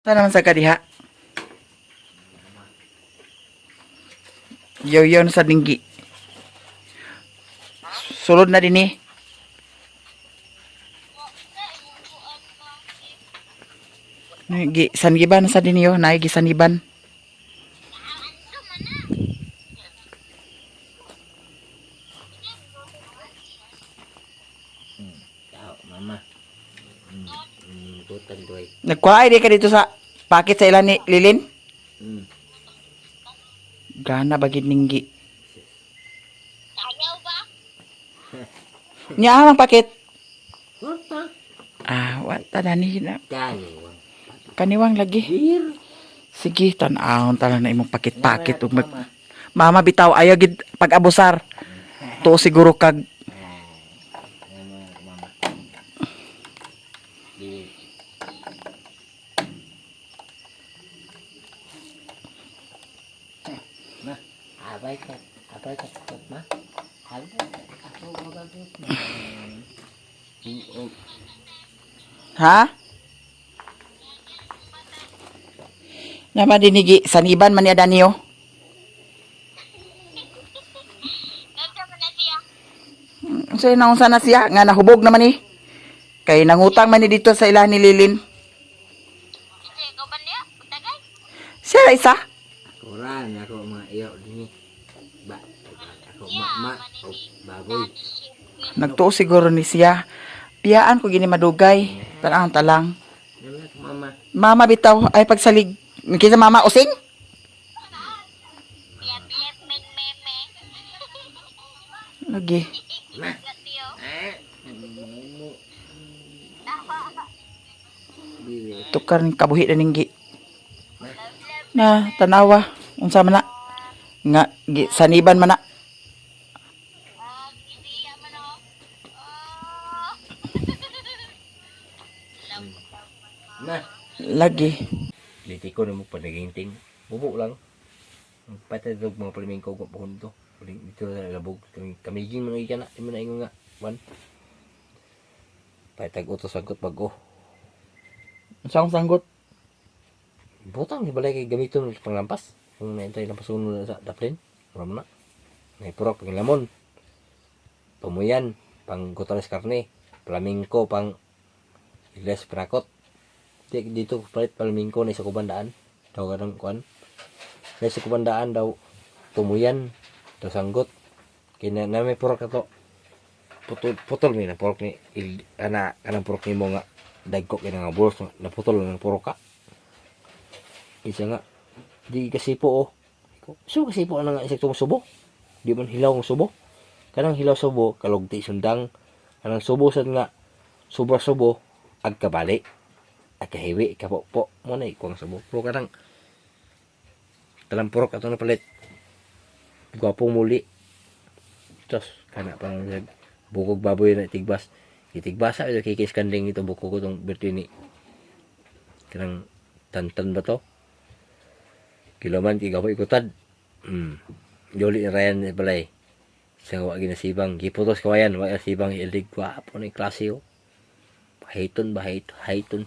Sa naman sa kadiha? Yow-yow na sa dinggi. Sulod na din eh. Gi sangiban sa dinyo, naay gisaniban. Tao, mama. Tutan doy. Nagkuha di ka dito sa pakit sa ilan ni Lilin? Gana bagid ninggi. Ayaw ba? Nya ang pakit. Wata. Ah, wa ta na ni na. Kaniwang. Kaniwang lagi. Bir. Sige, tan-awon ta lang na imong pakit-pakit ug mag Mama bitaw ayaw gid pag-abusar. Tuo siguro kag Mama, mama. Bir. Ma, abay ka. Abay ka ma. Abay ako magagot ma. Ha? Naman dinigi saniban man niya daniyo. Nandiyan mo na siya. Unsa na unsa na siya nga nahubog naman ni. Kay nangutang man ni dito sa ilahan ni Lilin. Kasi ikaw ba niya? Tagay? Siya ra isa. Kuran ako mga iyo dinhi. Ba, ako mama o baboy. Nagtuo siguro ni siya. Piyaan ko gini madugay. Tanang talang. Naman ako mama. Mama bitaw ay pagsalig. Kinsa mama using? Lep, meng, meme. Lagi. Ma. Gatiyo. Ah, mo. Bir. Tukar ning kabuhi na ninggi. Na tanawa unsa man na nga gi, saniban man na. Ah, siya man oh. Oh. Ma. Lagi. Liti ko na mo panaginting. Bubo lang. Patay dog mga palimingko ko pohon to. Uling dito na labog. Kami kamiging mga ikan na. Imo na ingon nga. Wan. Patag utos sangkot bago. Unsa akong sanggot? Butang ni balay kay gamiton sa panglampas. Kung naintay lampas uno na sa daplin. Mura mo na. May purok pang lamon. Tumuyan pang gutales karne. Plamingko pang Igles Prakot. Di, dito palit plamingko na sa kubandaan. Daw kanang kuan. Na sa kubandaan daw tumuyan daw sanggot. Kaya na, na may purok ato. Putol putol ni na purok ni il, ana kanang purok nimo nga dagko kay nga bulos na putol ng purok ka. Isa nga di kasi po oh. So kasi po ana nga isa tong subo. Di man hilaw ang subo. Kanang hilaw subo kalugti sundang. Kanang subo sad nga sobra subo ag kabali. Ag kahiwi kapopo mo na ikuang subo. Pero kanang talampurok ato na palit. Gwapo muli. Tos kana pa nang nag bukog baboy na itigbas. Itigbasa ito kikis kanding ito bukog ko tong birthday ni. Kanang tantan ba to? Kiloman kay gawa ikutad. Yoli ni Ryan ni balay. Sa wa ginasibang giputos kawayan wa ginasibang ilig gwapo ni klase oh. Hayton ba hayton hayton.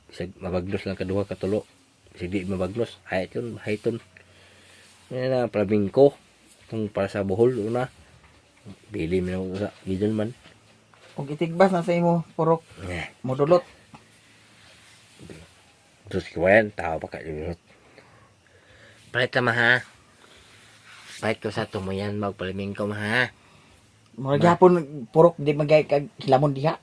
Bisag mabaglos lang kaduha katulo. Bisag di mabaglos hayton hayton. Yan na plabingko kung para sa Bohol una. Bili mi na ko sa Gidon man. Og itigbas na sa imo purok Eh, modulot. Terus kawayan tao pa ka. Palit ta ma ha. Palit ko sa tumuyan magpalimingko ma ha. Mura gyapon purok di magay kag hilamon diha.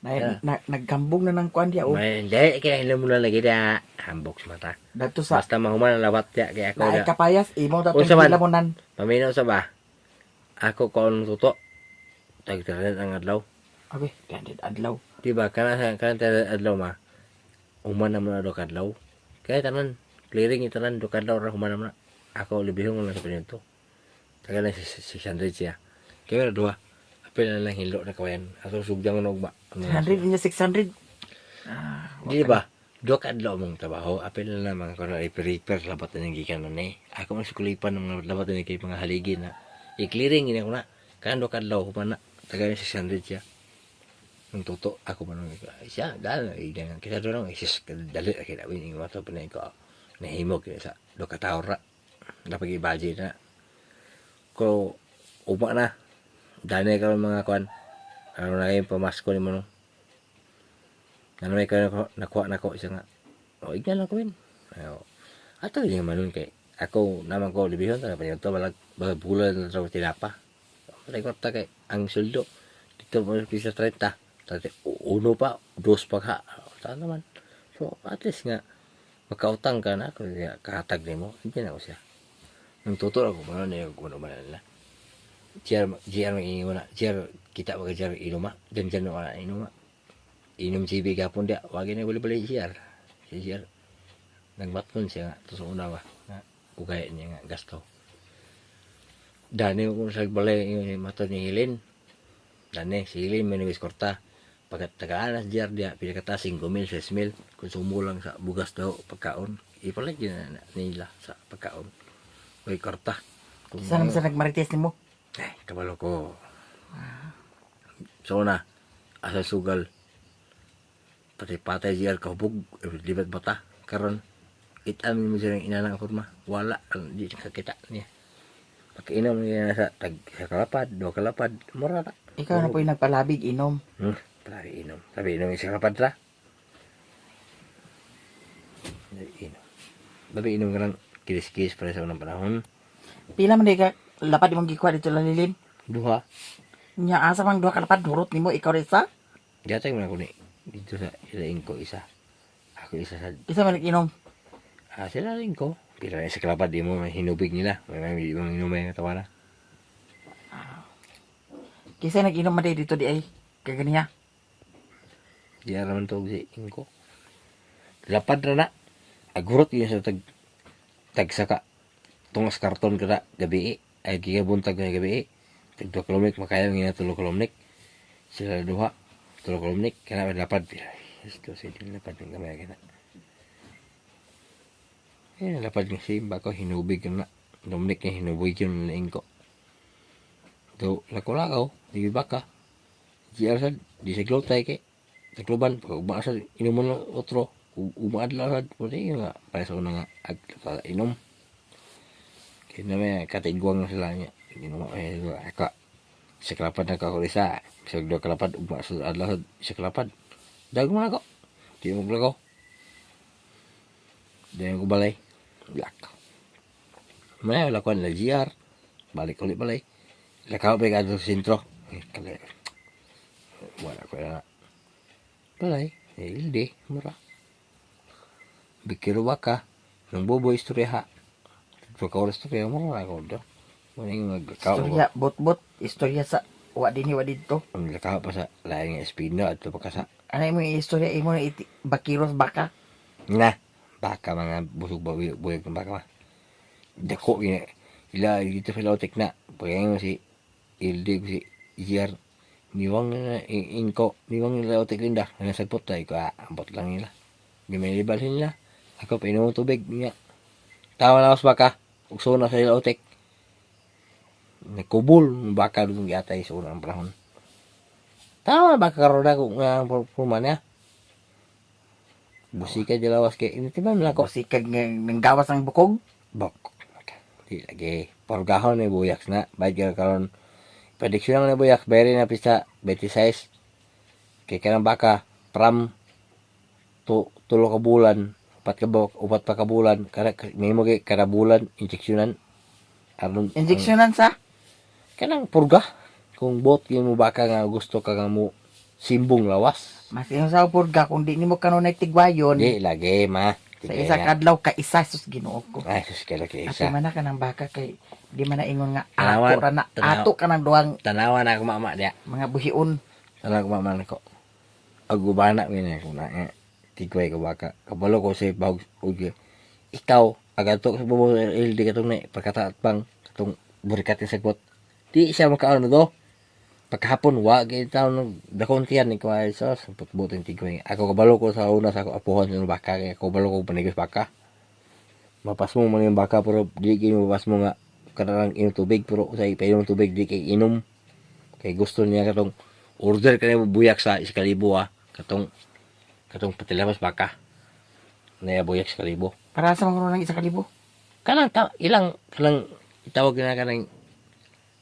Na, Yeah. na, nagkambong na ng kuan diha oh. May, hindi, kaya hindi mo na lagi na hambok sa mata. Dato sa Basta mahuman ang lawat ya, kaya ako naay na. kapayas imo dato Unsa man? hilamonan. Paminaw sa ba? Ako ko anong tuto. Tagtaran ang adlaw. Abi, gandid adlaw. Di ba? Kana sa kana tanan adlaw ma. Human naman na do kadlaw. Kaya tanan clearing itanan do kadlaw ra human naman na. Ako libihong lang sa pinito. Tagal lang 600 siya. Kaya na duha. Apil na lang hilo na kawayan. Ato sugdang na ugma. Ano na 600 niya 600. Di ba? Duha ka adlaw mong trabaho, apil na lang mga kuno repair labat na gikan na ni. Ako man sukulipan ng mga labat na kay mga haligi na. I-clearing gini ako na. Kanan duha ka adlaw human na. Tagal yung 600 siya. Nung tuto ako man siya dahil ida kita doon isis dali kay win ing mato pinay ko nahimo kini sa do ka tawo ra dapat i-budget na ko uma na dani karon mga kuan aron na kayo pamasko nimo, no? Ano may kayo nakuha nako siya nga o igna lang ko win ayo ato di man kay ako naman ko libihon ta pa to balag balag bulan na sa tinapa. Patay kwarta kay ang sweldo dito mo bisa 30 tati uno pa dos pa ka ta naman. So at least nga makautang ka na kung kahatag nimo hindi na ko siya nang tuturo ako man na ko man na GR GR mag na GR kita mag GR inuma dyan dyan wala inuma inom CB gapon dia wagi na bali bali GR si GR nagmatnon siya nga to sa una ba nga ugay niya nga gasto dani ko sa balay yung mato ni Hilin. Dani si Hilin may nag-eskorta pagkat tagaan na GR dia pila ka 5 mil 6 mil konsumo lang sa bugas daw pagkaon ipalit yun na nila sa pagkaon may kwarta. Kung Sa naman sa nagmarites nimo? Eh, kabalo ko. So na, asa sugal. Pati-patay siya kahubog, libat bata. Karon, itam mo siya ng inanang forma. Wala, di kakita niya. Pagkainom niya sa tag sa kalapad, do kalapad, mura na. Ikaw na po yung nagpalabig inom. Sabi inom. Sabi inom isa kalapad ra. Sabi inom. Sabi inom ka ng kilis-kilis para sa unang panahon. Pila man di ka lapad imong gikuha dito lalilin. Duha. Nya asa mang duha ka lapad hurot nimo ikaw rin sa? Gatag mo na ko ni dito sa ilaing ko isa. Ako isa sa Isa man nag-inom. Ah, sila rin ko. Pero sa kalapad di mo may hinubig nila. May ibang inumay nga tawa na. Kaysa nag-inom man di dito di ay kaganiya. Di araman to si ingko. Lapad na na. Agurot yun sa tag tagsaka. Tungas karton kada gabi. Ay gigabuntag na gabi. Tag duha kalumnik makaya nga tulo kalumnik. Sila duha tulo kalumnik kana may lapad. Isto sa din lapad ng gamay kana. Eh lapad ng simba ko hinubig na. Lumnik niya hinubig yun na ingko. Do lako-lakaw, di baka. GR sad, di sa glotay kay Tacloban, pag uma sa inuman lang otro, umaadlaw sad, puti nga, para sa una nga, ag, inom. Kaya na may katigwang na sila niya. Inom eh, aka, sa kalapad na kako isa, sa dua kalapad, uma sa adlaw sad, sa kalapad. Dag mo na ako. Di mo ko. Di ko balay. Black. May wala ko na GR. Balik ulit balay. Lakaw pa yung sa sentro. Eh, kali. Wala ko na. Balay, eh, hindi, mura. Bikiro baka, nang bobo istorya ha. Pagka oras istorya, mura na ako do. Muna yung magkakaw ko. Istorya bot-bot, istorya sa wa dinhi wa didto. Ang lakaw pa sa laing nga espino at pa ka sa Ano imo yung istorya imo na iti, bakiros baka? Na, baka mga busog ba buyag ng baka ba. Dako gina ila dito sa Lautek na. Pagkain mo si Ildi si GR niwang na ingko niwang nila Lautek linda nga sagpot tayo ko ambot lang nila. Di may libalhin nila. Ako pa inom tubig niya. Tawa na ako sa baka. Ukso na sa Lautek. Nakubol baka dun giatay sa unang panahon. Tawa na baka karon ako nga ang forma niya. Busika dilawas kay intiman na ako. Kusikag nga nang gawas ang bukog. Bok. Di lagi. Porgahon ni buyaks na. Bayad ka karon. Prediksyon lang ni buyaks. Bayari na pista 26. Kay kanang baka. Pram. Tu, tulo ka bulan. Upat ka upat pa ka bulan. Kada may mo kay kada bulan injeksyonan. Aron Injeksyonan sa kanang purga. Kung bot mo baka nga gusto ka nga mo simbong lawas. Mas ingon sa purga kung di nimo kanunay tigwayon. Di lagi ma. Sa isa kadlaw ka isa sus Ginoo ko. Ay sus kay lagi Ate isa. man na ka ng baka kay di man na ingon nga Tanawan, ato ra na tanaw. ato ka ng duhang Tanawa na ako mama diya. mga buhion. Tanawa ko mama nako. Agubana mi na ko na eh. Tigway ko baka. Kabalo ko sa bahog og ikaw agato sa bubo LD katong ni pagkataat pang katong burikat ni sagbot. Di siya makaano do. Pagkahapon wa kay taon nag dakon tiyan ni ko ay sos putbutin tigway. Ako kabalo ko sa una sa ako apuhan sa baka kay ako kabalo ko panigos baka. Mapasmo man yung baka pero di kay mapasmo nga kanang inom tubig pero sa ipainom tubig di kay inom. Kay gusto niya katong Order ka na buyak sa 1,000 ah. Katong patilamas baka. Naya buyak sa 1,000. Para sa mga ng 1,000. Kanang ta, ilang kanang itawag na kanang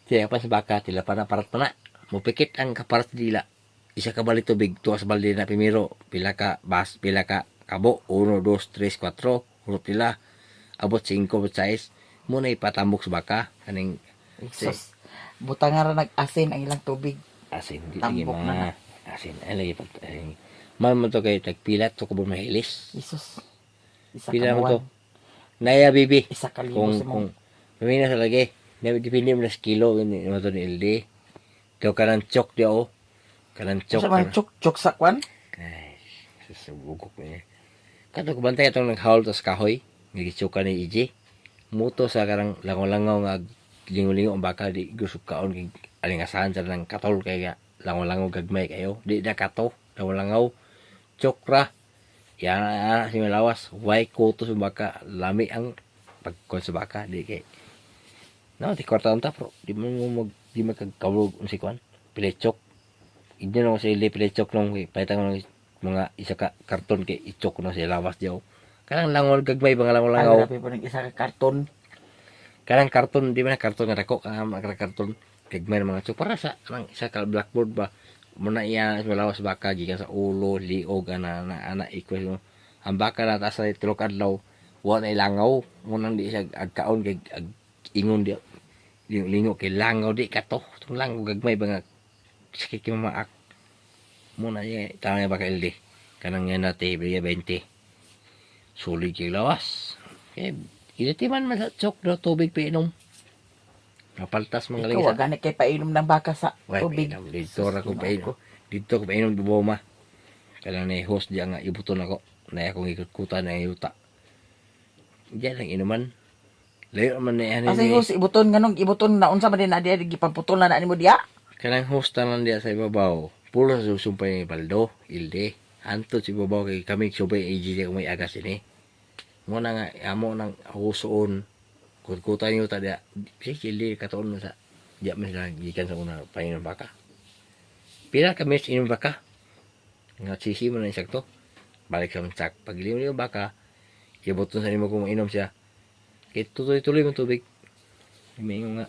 tilapan sa baka, tilapan na parat pa na. Mupikit ang kaparat dila. Isa ka bali tubig, tuwa sa balde na primero, pila ka bas, pila ka kabo, 1, 2, 3, 4, urot nila. Abot 5, abot 6. Muna ipatambok sa baka. Kaning Jesus. Butang nga ra nag-asin ang ilang tubig. Asin, di lagi Tambok mga na na. Asin, ay lagi pag ay, man mo to kay tagpila to ko mahilis. Jesus. Isa Pila ka mo to. buwan. Naya bibi. 1,000 Kung sa kung mga. pamina sa lagi, na depende mo na sa kilo ini mo to ni LD. Daw kanang chok di oh. Kanang chok. Sa mga chok chok sa kwan. Ay, susubugok niya. Kato ko bantay atong naghaul tas kahoy, nagitsuka ni EJ. Muto sa karang langaw-langaw nga lingo-lingo ang baka di gusto kaon kay alingasahan sa nang katol kay nga langaw-langaw gagmay kayo. Di na kato, langaw-langaw. Chokra. Yan ah, si Malawas, way kuto sa baka, lami ang pagkon sa baka di kay. No, di kwarta ang pero di mo mo mag di makagkawlog unsi kwan. Pilechok. Inyo na ko sa ili pilechok nung palitan ko ng mga isa ka karton kay ichok na sa lawas diyaw. Kanang langol gagmay ba nga Ay, langaw. grabe po ng isa ka karton. Kanang karton di ba na karton nga dako kanang mga karton gagmay ng mga chok para sa kanang isa ka blackboard ba. Muna iya sa lawas baka gikan sa ulo, liog ana ana ana equal mo. Ang baka na taas sa tulok adlaw wa na ilangaw. Munang di siya agkaon kay ag ingon di lingo kay langaw di kato. Tung langaw gagmay ba nga sakit kay mamaak. Muna niya tama niya baka LD. Kanang nga nate bigay 20. Sulig kay lawas. Kay ilatiman man sa chok do tubig painom. Napaltas mga Ikaw, lingsa. ganit kay painom ng baka sa Way, tubig. painom. Dito ra ko Sus, painom. Dito ko painom buboma. Kailangan na host diya nga ibuton ako. Na akong ikot-kutan na yuta. Diyan lang inuman. Layo man na yan. Asa yung ibuton nganong ibuton na unsa man din na diya gipangputol na na nimo diya? Kanang host tanan diya sa ibabaw. Pulo sa susumpay ni Baldo, Ilde. Antod sa ibabaw kay kami subay AG diya kung may agas ini. Muna nga amo nang husoon. Kutkutan yuta diya. Si Ilde katuon man sa diya man sila gikan sa una painom baka. Pila kami sa inom baka. Nga sisi mo na insakto. Balik sa mansak. Pag ilim yung baka, ibuton sa nimo kung mainom siya. Kaya tuloy-tuloy mo tubig. May nga.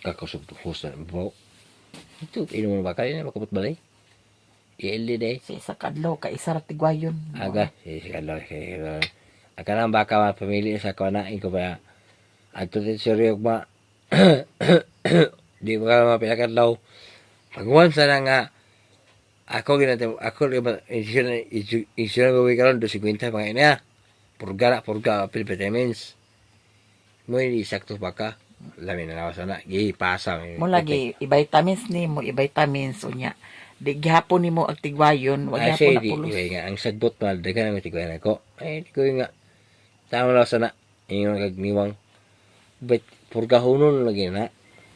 Kakasog to host na ibabaw. Ito, inom mo baka, yun, makapot balay. I-LD day. Sa isa ka adlaw ka isa ra tigwayon. Aga, si Carlo, si Carlo. Ang kanang baka mga pamilya sa kanain ko ba, at to seryo ba, di ba ka mapilakadlaw. Pagwan sa na nga, ako ginatay, ako ba, insurance ko karon 250 mga ina. Purga na, purga, apil vitamins. Mo hindi sakto baka. Lami na lawas na, gipasa. Mo lagi i-vitamins nimo, i-vitamins unya. Di gihapon nimo ang tigwayon, wa Ay, gihapon siya, na di, pulos. iway nga, ang sagbot na, daghan ang tigwayan ako. Ay, di ko nga, tama lang sana, ingon kag niwang. But, purgahonon lagi na.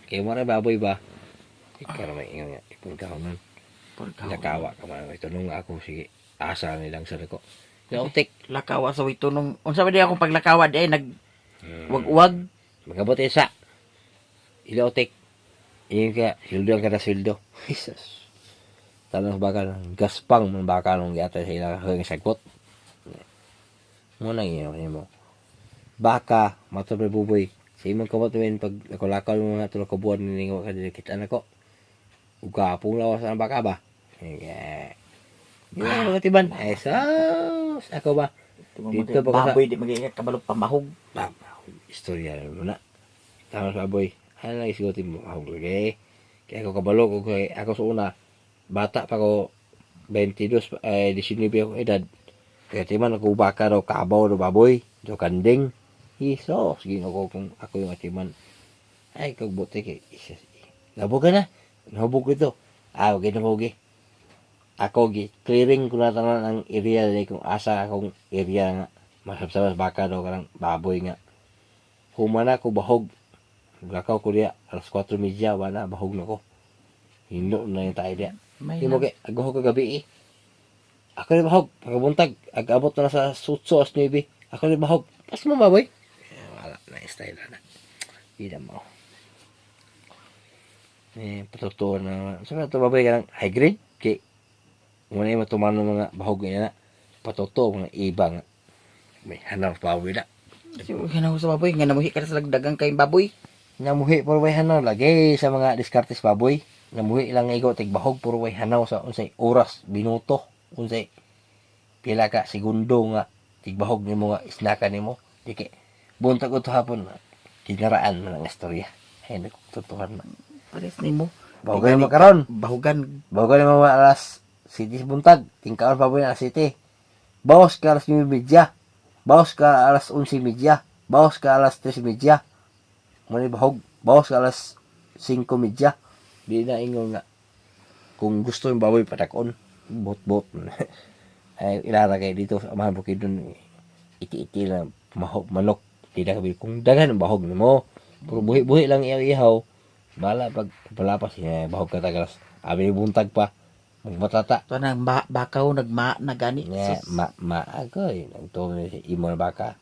Kaya mo na baboy ba? Ikaw may ingon nga, purgahonon. Purgahonon. Nakawa ka man, ito nung ako, sige, asa nilang sa ko. Nautik. Lakawa sa witunong. Unsa ba di akong paglakawa di ay nag wag-wag. Magabot isa. Ilautik. Ingon kaya, sildo ang kada sildo. Jesus. Tanong sa baka, gaspang man baka nung yata sa ilang hanggang sagbot. Muna yun mo. Baka, matod may buboy. Sa imong kamot men pag nakulakaw mo mga tulo ka buwan nilingaw ka dili kita nako. Ugapong lawas ang baka ba? Sige. Yung mga tiban. Ay, sus! Ako ba? Dito pa ko sa- Baboy di magiging kabalo pamahog. Bam, istorya na muna. Tama sa boy. Ano lang isigutin mo? Ako lagi. Kaya ako kabalo ko kay ako sa una. Bata pa ko 22 eh 19 akong edad. Kaya timan ako baka daw kabaw daw baboy, daw kanding. Iso, sige ako kung ako yung atiman. Ay, kag buti kay isa. Labo ka na. Nahubog ko ito. Ah, okay na okay. Ako gi clearing ko na tanan ang area dili kung asa akong area nga masabsabas baka daw karang baboy nga. Humana ko bahog. Lakaw ko diya alas 4:30 wala bahog na ko. Hino na yung tayo diya. May Di mo kay aguho ka gabi eh. Ako ni bahog, pagkabuntag, ag-abot na sa 8 as 9. Ako ni bahog. Pas mo baboy. Eh, wala na style na. Di na mo. Eh, patutuon na. Sa mga ito baboy ka ng high grade. Kay, muna yung matumano mga bahog nga na. Patuto, mga iba nga. May hanaw baboy na. Ganaw sa baboy, nga namuhi ka na sa lagdagang kay baboy. Namuhi puro way hanaw lagi sa mga diskartes baboy. Namuhi lang nga ikaw tig bahog puro way hanaw sa unsay oras, minuto, unsay pila ka segundo nga tigbahog nimo nga isnaka nimo. Di kay buntag ko to hapon kinaraan man ang istorya. Ay nagtutuhan na. Pares nimo. Bahugan mo karon. Bahugan. Bahugan mo mga alas city sa buntag. Tingkaon pa alas city. Bawas ka alas 9:30. Bawas ka alas 11:30. Bawas ka alas 3:30. Muna bahog. Bawas ka alas 5:30. Di na ingon nga. Kung gusto yung baboy patakon. Bot-bot. Ay, ilara kay dito sa Amahan Bukidnon. Iti-iti lang. Mahog, manok. Di na kabi. Kung daghan ang bahog nimo. Pero buhi-buhi lang ihaw-ihaw. Bala pag palapas eh, bahog ka tagalas. Abi ni buntag pa. Magmatata. Ito na bakaw nagma na gani. Nga, Sus. ma ma agoy. Nagtuo ni si imo na baka.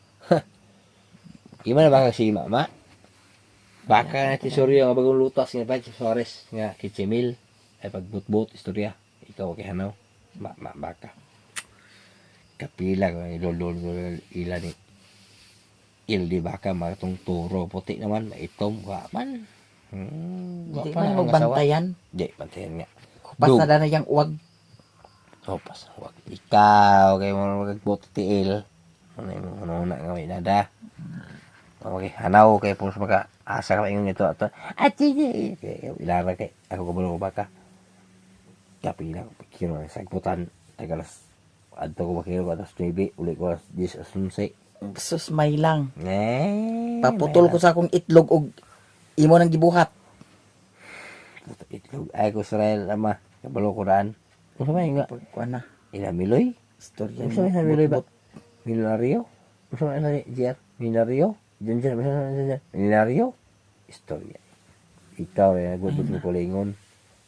Imo na baka si mama. Baka na tesoryo nga bagong lutas nga pa Suarez nga kitsimil ay pagbutbut istorya. Ikaw kay hanaw. Ma ma baka. Kapila ko lolo ila ni il di baka matong turo puti naman maitom wa man. Wa Di pa man ang mo asawa. bantayan. Di bantayan nga. Kupas Dug. na na yang uwag. Oh, pas wag ikaw kay mo magbuot tiil. Ano yung una nga may nada. Okay, hanaw kay pulos maka asa ka ingon ito ato. At sige, kay ilara kay ako kabalo ko baka. Kapila ko kiro sagputan tagalas adto ko bakiro alas 9 uli ko alas 10 alas 11. Sus may lang. Eh, Paputol ko sa akong itlog og imo nang gibuhat. Puta, itlog ay ko Israel ama kabalo ko raan. Unsa may nga Pagkuan na. ila Miloy? Istorya Unsa may sa Miloy ba? Milyonaryo? Unsa may sa GR? Milyonaryo? Diyan diyan, unsa may sa Milyonaryo? Istorya. Ikaw rin, nagubot mo kulingon.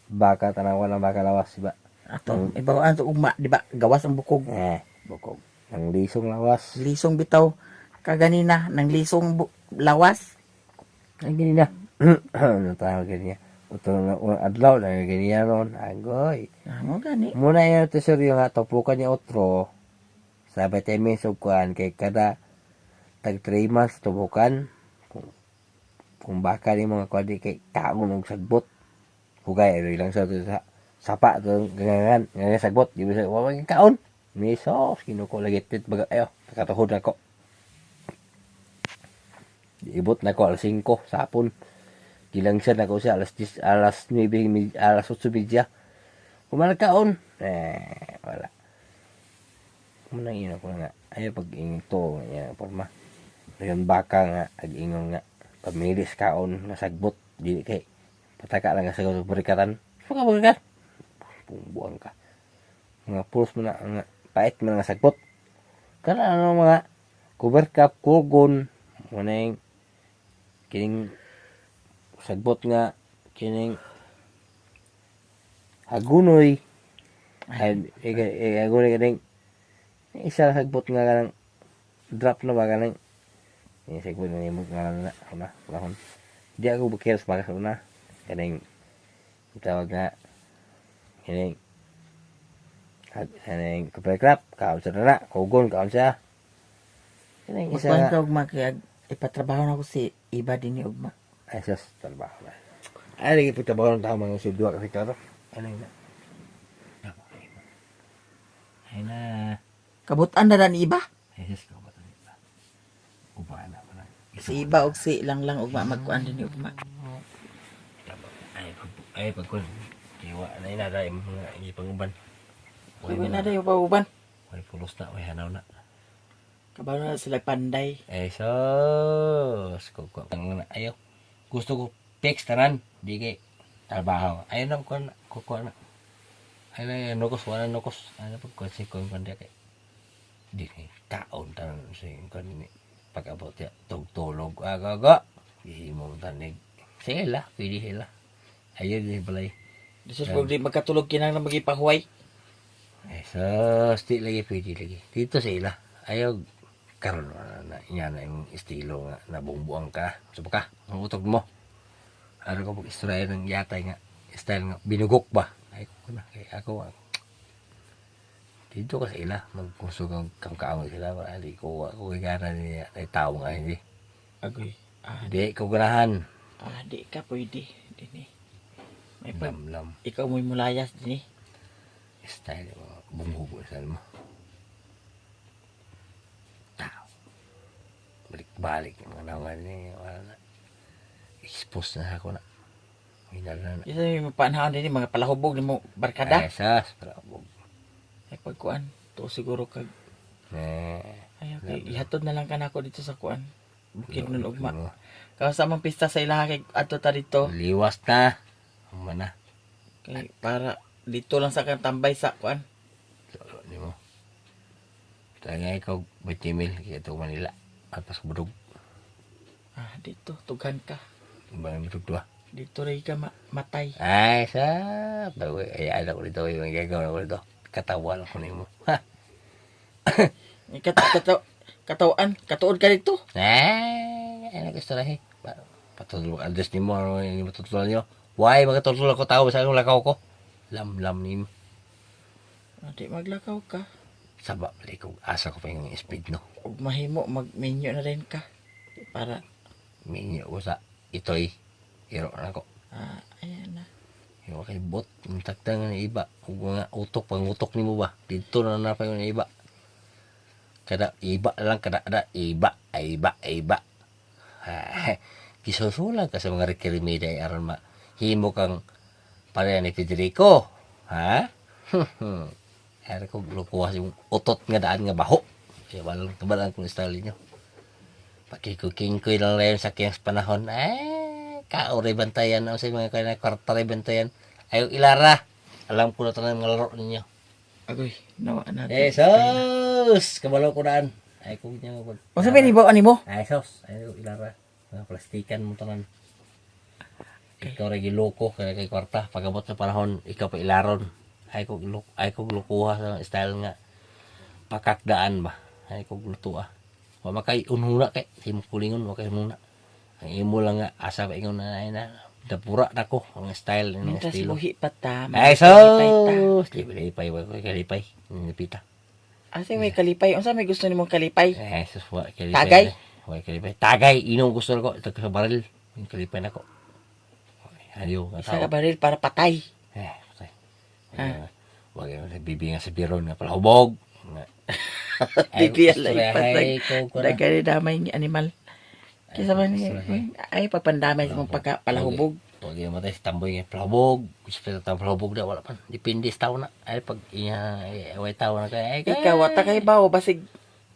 Baka tanawan ang baka lawas, diba? Ato, ibawaan to ugma, di ba? Gawas ang bukog. Eh, bukog. Ang lisong lawas. Lisong bitaw kaganina nang lisong lawas. Ay, gini na. Ano tawag ganyan? Ito na unang adlaw na ganyan ron. Agoy. Ano gani? Muna yung tesoryo nga, tupukan niya otro. Sa vitamins ug kuan kay kada tag 3 months tubukan. Kung baka ni mga kuan di kay kaon og sagbot. Hugay ay lang sa sa sapa to gangan gangan sagbot di ba sa wa man kaon. Miso kinuko lagi tit baga ayo nakatuhod nako. Ibot nako alas 5 sa hapon. Gilang siya nako siya alas 10, alas 9, alas 8:30. Kumalakaon. Eh, wala. Munang ino ko nga. Ayaw pag ingon to, yan, porma. Ngayon baka nga, ag ingon nga, pamilis kaon, nga sagbot, dili kay, pataka lang nga sagbot, berikatan. Pagka berikat. Pungbuang ka. Mga pulos mo na, nga, pait mo na nga sagbot. Kana ano mga, cover cup, kugon, munang, kining, sagbot nga, kining, hagunoy, ay, ay, hagunoy kaning, isa sagbot nga kanang drop na ba kanang yung sagbot na nimo nga na una unahon di ako bukir sa bakas una kaning tawag nga kaning kaning copper crab kaon sa na kugon kaon siya kaning isa Magkuan nga ka ugma kay ipatrabaho na ko si iba dinhi ugma. Ay sus trabaho na ay lagi pagtrabaho ng tao mga sudwa kasi klaro ano yun na ay na Kabutan na ni iba. ay sus kabutan ba uba na pala. Si iba og si lang lang ugma magkuan dinhi ugma. Ay, pag, ay, pag kun. Kiwa na ina, dahil mga hindi panguban. Uy na dayo pauban. Way pulos na, way hanaw na. Kabalo na sila panday. Ay, sus. Kuko. Ang ayaw. Gusto ko fix tanan. Di kay trabaho. Ayaw na, kuko na. Kuko na. Ay, na, nukos, wala nukos. Ay, na, pag kasi ko yung kanya kay. Di kay kaon tanan sa yung kanya. Pag-abot ya, tugtulog. Agaga. Di mo tanig. Sila, pwede sila. Ayun, di balay. Sus pag di magkatulog kinahanglan magipahuway. Eh, sus, di lagi pwede lagi. Dito sa ila, ayaw, karon na, na, yan na yung estilo nga, nabungbuang ka. Suba ka, ang utog mo. Ano ko pag-istorya ng yatay nga. Style nga binugok ba. Ay ko na kay ako. Dito kasi ila magkusog ang kangkaon sila wala di ko ako gana niya ay tao nga hindi. Agoy. Ah, Di ko ganahan. ah, di ka pwede dinhi. May pag Lamlam ikaw mo'y mulayas dinhi. Style mga bunghugo style mo. Tao. Balik-balik yung mga naungan niya. Wala na. Expose na ako na. Hinala na. Isa may mapanahon dinhi mga palahubog nimo barkada. Ay, sas. Palahubog. Ay pagkuan, to siguro kag Eh. ay okay, ihatod na lang kanako dito sa kuan. Bukid nun ugma. Ano, Kawa sa among pista sa ilaha kay adto ta dito Liwas na. Uma na. kay para dito lang sa kang tambay sa kuan. Lolo ni mo. Tayo nga ikaw, 20 mil. Kaya ito Manila. At pas budog. Ah, dito tughan ka. Ba yung budog doa. Dito rin ka matay. Ay, sa. Bago, ay, alam ko dito. Yung gagawin ko dito. Katawan ko nimo. Ha? Kat kataw katawan, katuod ka dito. Eh, ano gusto na eh. Patulog address nimo ano yung matutulungan niyo. Why makatulog ako tao sa akong lakaw ko? Lam-lam nimo. Ah, di maglakaw ka. Saba balik ko asa ko pa yung speed no. Ug mahimo magmenyo na rin ka para Minyo ko sa itoy. Iro na ko. ah, ayan na. Yung kay bot, yung tagtang nga iba. Ug mga utok pangutok nimo ba? Dito na na pa yung iba. Kada iba lang kada ada iba, ay iba, ay iba. Ha, gisusulan ka sa mga rekirimida ay aron ma himo kang pareha ni Federico. Ha? Ay ko lukuha yung utot nga daan nga baho. Kaya walang kabalaan kung style niyo. Pakikukingkoy lang lang sa kiyang panahon. Eh, kaoray bantayan o sa mga kaya kwarta ray bantayan. Ayaw ilara. Alam ko na tanan mga laro ninyo. Agoy, nawa na. Eh, sus! Kabalo ko daan. Ay, kung niya mag... Unsa may nibaw ani mo? Ay, sus! Ay, ko ilara. Mga plastikan mo tanan. Ikaw rin giloko, kaya kay kwarta. Pagabot sa panahon, ikaw pa ilaron. Ay, kong lukuha sa style nga. Pakakdaan ba? Ay, kong lutua. Wa makay unhuna kay. Sa imong kulingon, wa kay unhuna. Ang imo lang nga, asa pa ingon na ay na. Dapura na ko. Ang style, ang Mientras estilo. buhi pa ta. Ay, magkalipay ta. sus! Lipay, wa ko kalipay. Nipita. Asa may kalipay? Unsa may gusto nimong kalipay? Eh, sus, wa kalipay. Tagay? Wa kalipay. Tagay, inom gusto ko. Ito sa baril. Yung kalipay na ko. Ayaw, nga Isa ka tao. baril para patay. Eh, patay. Ha? Wag yung bibi nga sa biro nga palahubog. Nga. Ay, Bibi gusto alay na, patay. ay, ko na. Dagari damay ni animal. Kisa man Gusto na, eh. ay pagpandamay sa mong pagka palahubog. Wag yung matay sa tamboy nga palahubog. Gusto pa sa palahubog na wala pa. Depende sa tao na. Ay, pag iya, ay, way tao na kay. Ay, Ikaw wata kay bawo basig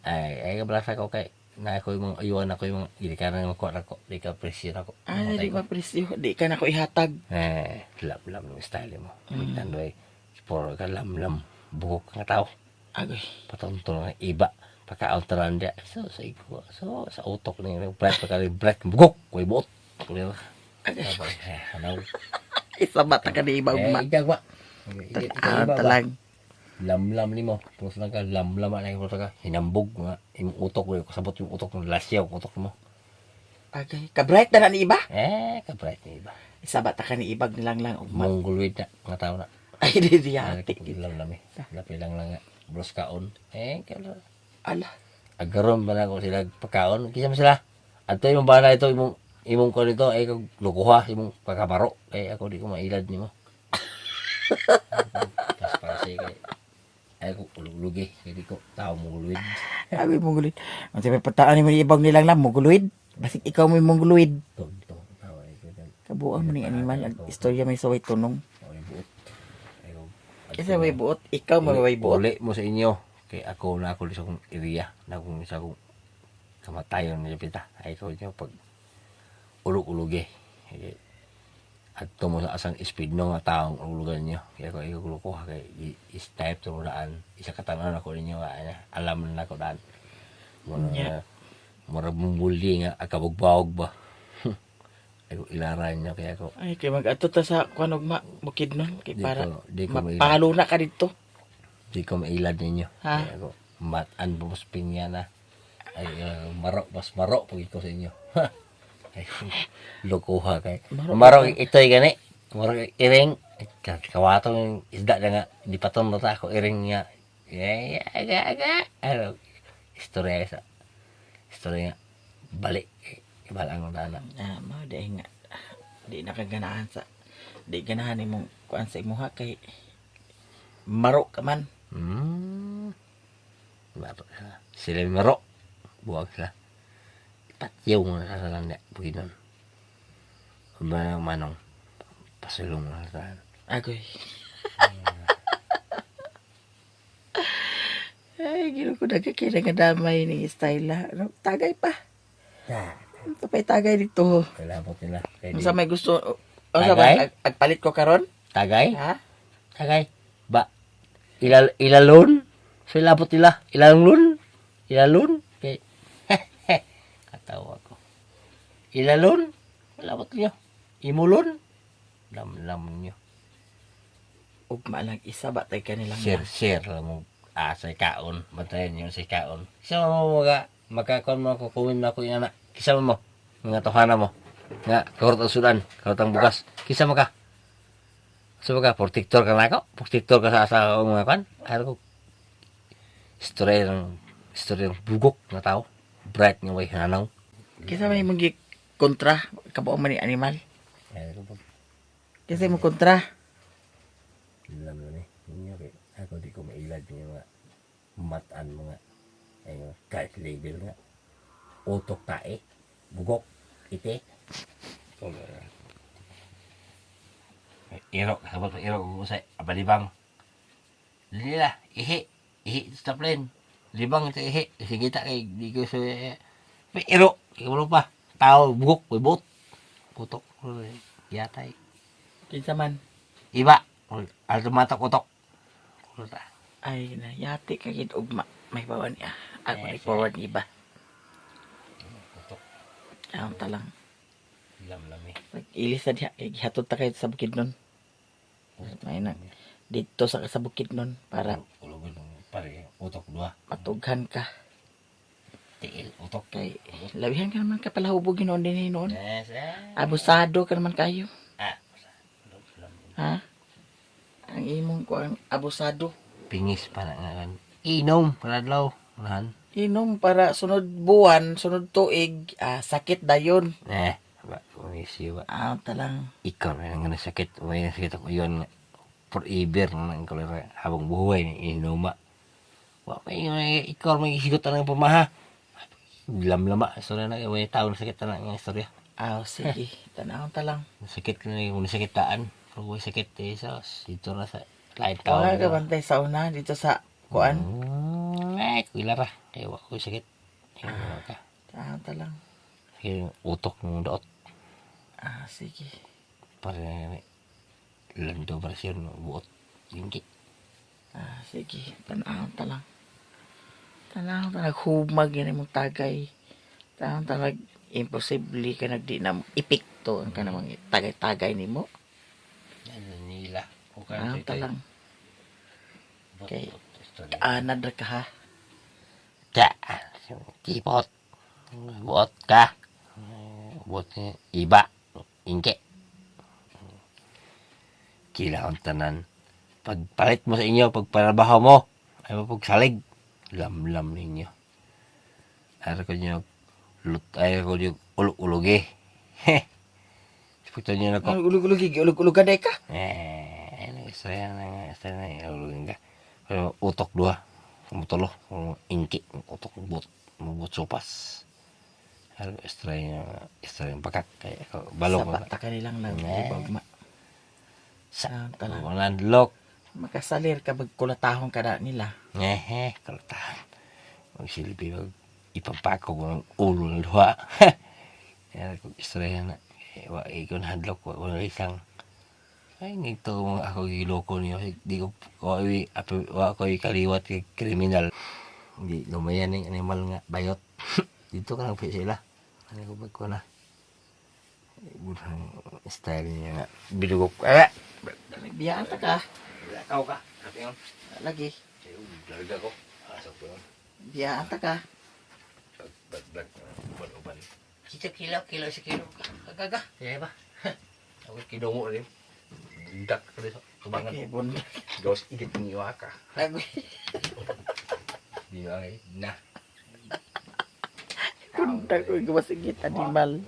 Ay, ay, kabalasa ko kay. Na ako yung mga ayuan ako yung mga gilikaran ng makuha ako. Di ka presyo ako. ah di mapresyo, di ka na ko ihatag. Eh, lam-lam ng style mo. Magtandoy. Puro ka lam-lam. Bukok nga tao. Agoy. Patunto ng iba. Pagka-outeran dia. So, sa iko. So, sa utok ni breath. Pagka breath. Bugok. Kuy buot. Kuy Agay. Eh, ano? Isa bata ka ni iba Eh, ugma. igagwa. Tan-aw talang. Lamlam ni mo. Puro lang ka. Lamlam na puro ka. Hinambog. Nga. Yung utok. Kuy. Kasabot yung utok. Ng lasyaw. Utok mo. Agay. Kabright na na ni iba. Eh, kabright ni iba. Isa bata ka ni ibag nilang lang ugma. Mongoloid na. Mga tao na. Ay di di ati. Lamlam eh. Lapi lang lang nga. Bros kaon. Eh, kaya Ala. agaron ba na ko sila pagkaon kisa man sila adto imong bana ito imong imong ko nito ay kag lukuha imong pagkabaro kay ako di ko mailad nimo pas pase kay ay ko ululugi kay di ko tao mo uluid. Agoy mongoloid. Unsa may pataan nimo ni ibag nilang lang mongoloid. Basig ikaw mo mongoloid. To to tao ay ko dyan. Kabuang mo ni animal ang istorya may saway tunong. Ay buot ay ko Kasi may buot, ikaw may may buot. Uli mo sa inyo kay ako na ako sa akong area na akong sa akong kamatayon ni pita ay ko inyo pag ulog-ulogi kay adto mo sa asang speed no nga taong ulugan niyo kaya ako ikaw ko kay is type to daan isa ka tanan ako ninyo nga ana, alam na ako daan mura Nya. mura bumbuli nga akabugbaog ba ay ko ilara niyo kaya ako Ay kay mag-adto ta sa kuan ugma Bukidnon kay Di para di ko mailad. mapalo na ka dito. Di ko mailad ninyo. Ha? Kaya ako, matan pa mas pinya na. Ay, maro, mas maro pag ikaw sa inyo. Ay, lokoha kay. Maro Maro, ito'y gani. Murag iring kawato yung isda na nga di paton ta ako iring nga. Yeah, aga aga. Ano istorya sa istorya nga balik ibalang ang dana. Ah, mao di nga di nakaganahan sa di ganahan imong kuan sa imuha kay maro ka man. Maro sila. Sila maro. Buwag sila. Ipatyaw mo na sa niya. Bukinon. Manong manong. Pasulong na sa Agoy. Ay, gino ko nagkakira nga damay ni style ah. Ano, tagay pa. Ito pa'y tagay dito. Kailangan nila. Kaya Unsa may gusto? Unsa ba Tagay? agpalit ko karon? Tagay? Ha? Tagay. Ba? Ilalon? So ilapot nila. Ilalon? Ilalon? Kay katawa ko. Ilalon? Ilapot niyo. Imulon? Lamlam niyo. Ugma lang isa ba tay kanilang Share, share lang mo. Ah, sa kaon. Bantayan niyo sa kaon. Kisa mo mga makakon mo ako kuwin na ako yung anak. Kisa mo mga tohana mo. Nga, karot ang sudan, karot ang bukas. Kisa mo ka. Kisa mo ka, protector ka na ako. Protector ka sa asa ko mga kan. Ano ko, istorya ng bugok na tao. Bright nga way hananaw. Kinsa may mong kontra kabuo man ni animal? Ano ko, Kinsa mo kontra? alam mo ni. Inyo kay, ako di ko mailad yung mga matan mga ay mga kahit label nga. Utok tae, bugok, ite. Iro, sabot pa iro ko sa abalibang. Lila, ihi, ihi sa plane. Libang ito ihi, sige ta kay di ko sa may iro, kay wala pa. Tao bugok, may buot. Putok, yatay. Kinsa man? Iba, alto mata utok. Kuta. Ay na yati ka gid ugma. May bawan niya. Ako ni forward ni iba. Utok, Ang talang. lamlami. Pag-ilis na diha kay gihatod ta kayo sa Bukidnon. May na dito sa Bukidnon para Ulogin mo pare, utok dua. matughan ka Tiil, utok. kay labihan ka naman kapalahubog ginoon din noon. Yes, eh. Abusado ka naman kayo. Ah, Ha? Ang imong ko ang abusado. Pingis pa na nga kan. Inom, paladlaw. Unahan. Inom para sunod buwan, sunod tuig, ah, sakit dayon. Eh, ba, umisi ba. Ah, talang Ikaw na nga nasakit. May nasakit ako yun nga. Forever na ang kolera. Habang buhay, inuma. Wa may may ikaw may isigot na ng pamaha. Lamlama. Istorya na. May tao na sakit na nga istorya. Ah, sige, tanaw talang. Sakit na yung sakit taan. Pero may sakit eh. So, dito na sa lain tao. Wala ka bantay sa una dito sa kuan. Eh, kuila ra. Kaya wa ko sakit. Ayun, ka. Tanaw talang. Sige, utok ng daot. Ah, sige. Para lando para siya no, buot. Ingki. Ah, sige. Tanaw talang. Tanaw talang humag yan imong tagay. Tanaw talang imposible ka nagdi na epekto ang kanang tagay-tagay nimo. Yan nila. Tanaw talang. Kay anad ra ka ha. Ka. Kipot. Buot ka. Buot ni iba. Ingki. Kila ang tanan. Pagpalit mo sa inyo, pagparabaho mo, ay mapagsalig. Lamlam ninyo. Ara ko nyo, lut, ay ko nyo, ulog-ulogi. Heh. Siputan nyo na ko. Ulog-ulog ulog-ulog ka ka. Eh, ano, istorya na nga, istorya na, ulogin ka. Pero utok dua, mutulo, ingki, utok, but, mabut sopas. Ano, istorya na, istorya ng bakak, kaya ako, balong Sa bata ka nilang nang Eh. ibagma. Sa, Tanaw talang. landlock. Makasalir ka magkulatahong ka na nila. Ngehe, kaltahan. Magsilbi, mag ipapako ko ng ulo ng duha. Kaya kung istorya na, eh, wa, ikaw na hadlok, wa, wala isang. Ay, nito mga ako giloko niyo. Di ko, wa, wa ko kaliwat kay kriminal. Hindi, lumayan yung animal nga, bayot. Dito ka lang po sila. Ano ko ba ko na? Bunang style niya nga. Binugok. Eh! Biyaan ta ka. Lakaw ka. Sabi yun. Lagi. Larga ko. Asok ko yun. Biyaan ta ka. Pag uban uban. Kita kilo kilo sa kilo. Kagaga. Kaya ba? Ako kinungo rin. Bundak ka sa tubangan. Okay, bundak. Gawas igit ng iwaka. Agoy. Di ba kay? Na. Bundak ko gawas igit animal.